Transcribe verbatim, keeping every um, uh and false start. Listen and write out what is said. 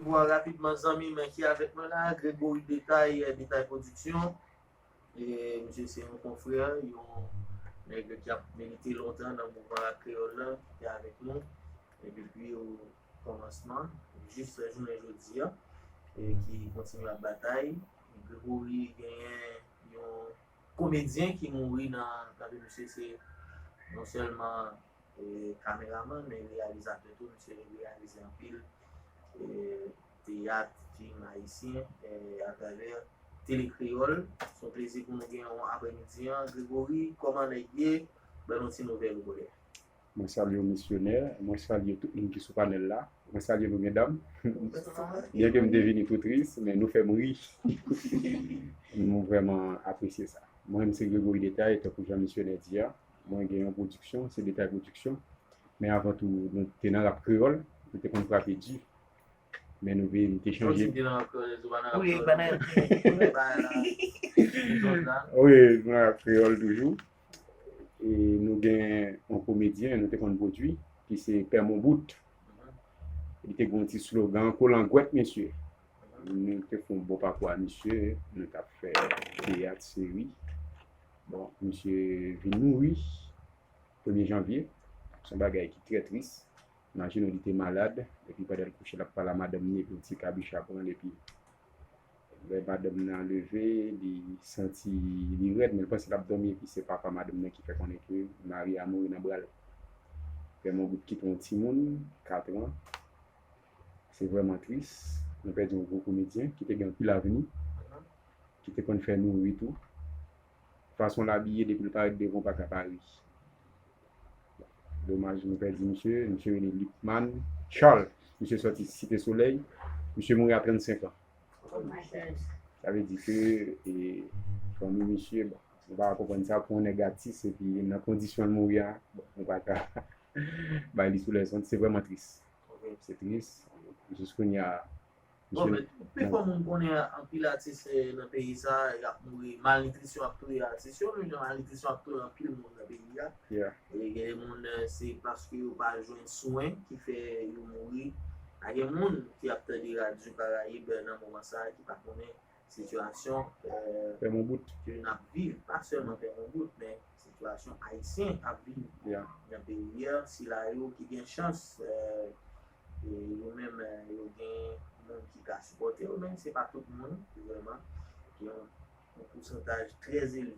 Vwa rapidman zanmi m ki avèk mwen la, Gregory Detay, eh, Detay Production. E misye se yon konfrè, yon nèg ki ap milite lontan nan mouvman rap kreyòl la, ki te avèk nou. E depi o kòmansman, jis jounen jodi a, e ki kontinye ap batay. Gregory genyen yon komedyen ki mouri nan, tande misye se non sèlman e, kameramann, men reyalizatè tou, misye reyalize anpil e, teyat, fim ayisyen e, atravè Tele Kreyòl. Se yon plezi pou nou gen yon aprèmidi an. Gregory, kòman nèg ye? Ban nou ti nouvèl ou brother. Mwen salye w misyonè, mwen salye tout moun ki sou panèl la. Mwen salye nou medam. Byen ke m te vini tou tris, men nou fè m ri. Nou vrèman apresye sa. Mwen menm se Gregory Detay, tankou jan misyonè di a. Mwen gen yon pwodiksyon, se Detay Pwodiksyon. Men avan tou, nou te nan rap kreyòl, nou te konn frape di. Men nou vin, nou te chanje. Wi, nou nan rap kreyòl toujou. E nou gen yon komedyen, nou te konn pwodui, ki se Pè Monbout. Li te gen yon ti slogan, kolangwèt mesye. Nou te fè yon bon pakou a misye, nou t ap fè teyat, seri. Bon, misye vin mouri premye janvye. Se yon bagay ki trè tris. Imajine w, li te malad, epi pandan l kouche, l ap pale a madanm li, epi yon ti kabicha pran l, epi lè madanm nan leve, li santi li rèd, men l panse l ap dòmi, epi se papa madanm nan ki fè konnen ke mari a mouri nan bra l. Pè Monbout kite yon timoun, kat an. Se vrèman tris. Nou pèdi yon gwo komedyen ki te gen anpil avni, ki te konn fè nou ri tou. Fason l abiye, depi l parèt devan, w pa ka pa ri. Domaj, nou pèdi misye. Misye rele Lucmane Charles. Misye sòti Site Solèy. Misye mouri a trannsenk an. Sa vle di ke e, fanmi misye, bon, nou pa ka konprann sa pou yon nèg atis epi nan kondisyon l mouri a, bon, nou pa ka bay li sou lèzond. Se vrèman tris. Se tris. Jis kounye a, Bon, men tout pifò moun konnen anpil atis eh, nan peyi sa, y ap mouri. Malnitrisyon ap touye atis yo, menm jan malnitrisyon ap touye anpil moun nan peyi a. E gen de moun eh, se paske yo pa jwenn swen ki fè yo mouri. A gen moun ki ap tande radyo Karayib eh, nan moman sa a ki pa konnen sitiyasyon eh, Pè Monbout. Ke n ap viv, pa sèlman Pè Monbout, men sitiyasyon ayisyen ap viv nan peyi a, sila yo ki gen chans eh, e yo menm eh, yo gen moun ki ka sipòte yo, men se pa tout moun ki vrèman gen yon, yon pousantaj trè elve